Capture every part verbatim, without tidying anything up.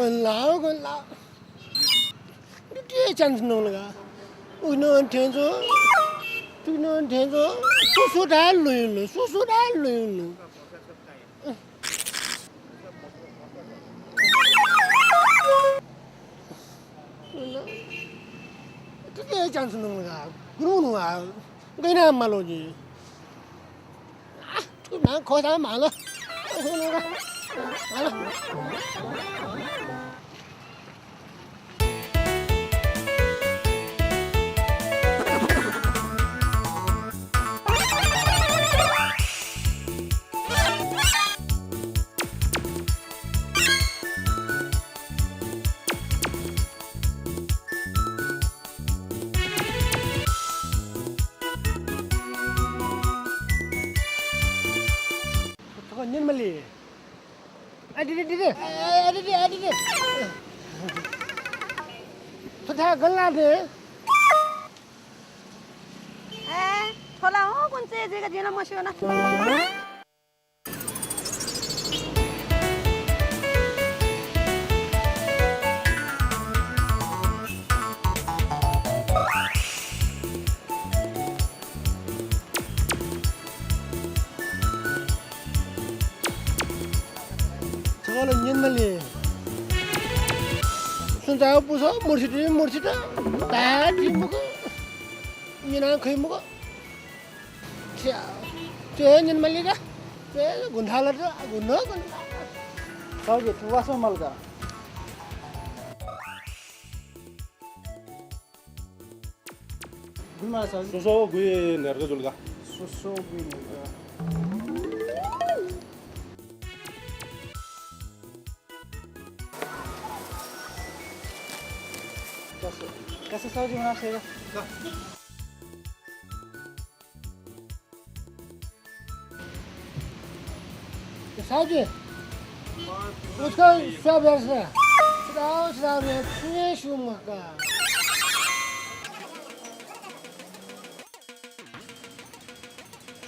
गन ला, गन ला। दुटे chance नंगु ला। उइनं थें च्वं, तुइनं थें च्वं। सुसु धाये लुइनु, सुसु धाये लुइनु। दुटे chance नंगु ला। गुरु नु आ। गइना मालो जी। आ, थु ना खोसा मालो। मालो। थ्व न्यनेमाली। आ, दिदी, दिदी। आ, आ, दिदी, आ, दिदी। थ्व थाय् गन ला दे? ए, थ्व ला हो, कुन चाहिँ जग्गा जिं ला मस्यू ना। थ्व ला न्यनेमाली। सुनचाया पुसा, मुर्छित, मुर्छित, धाये मखु, न्यना खइ मखु। थ्या, थ्व हे न्यनेमाली का, थ्व हे गुन्थाला त, गुन्थो, गुन्थो। साउजी, थ्व वासः माल का। गुलि माल साउजी? स्वस्वः गुइ न्हय्‌द्वः जुल का। स्वस्वः गुइ न्हय्‌द्वः। कासा, कासा साउजी, मना सेवा। साउजी, उच्क स्वाः बियादिसँ। सिधा, सिधा बिया, छुं हे स्यू मखु का।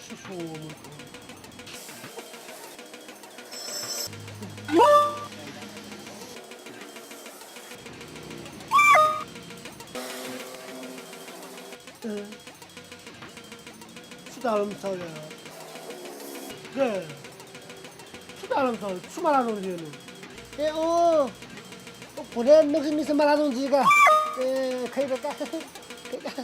सुसु मखु। छु धाल मचाल या? गे, छु धाल मचाल? छु माला दं जिं? ए, ओ, ओ, भुतय् नुगः मिसा माला दं जिं का। ए, खइ का, खइ का।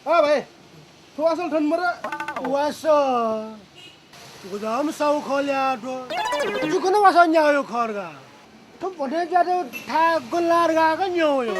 आ भाइ, थ्व वासः थन मरु। वासः? गुजाम साउ खः ल्या दु। जुकन वासः न्यायो खर्गा। थ्व भुतय् ज्यात थाय् गन ला धकाः का न्यंवयो।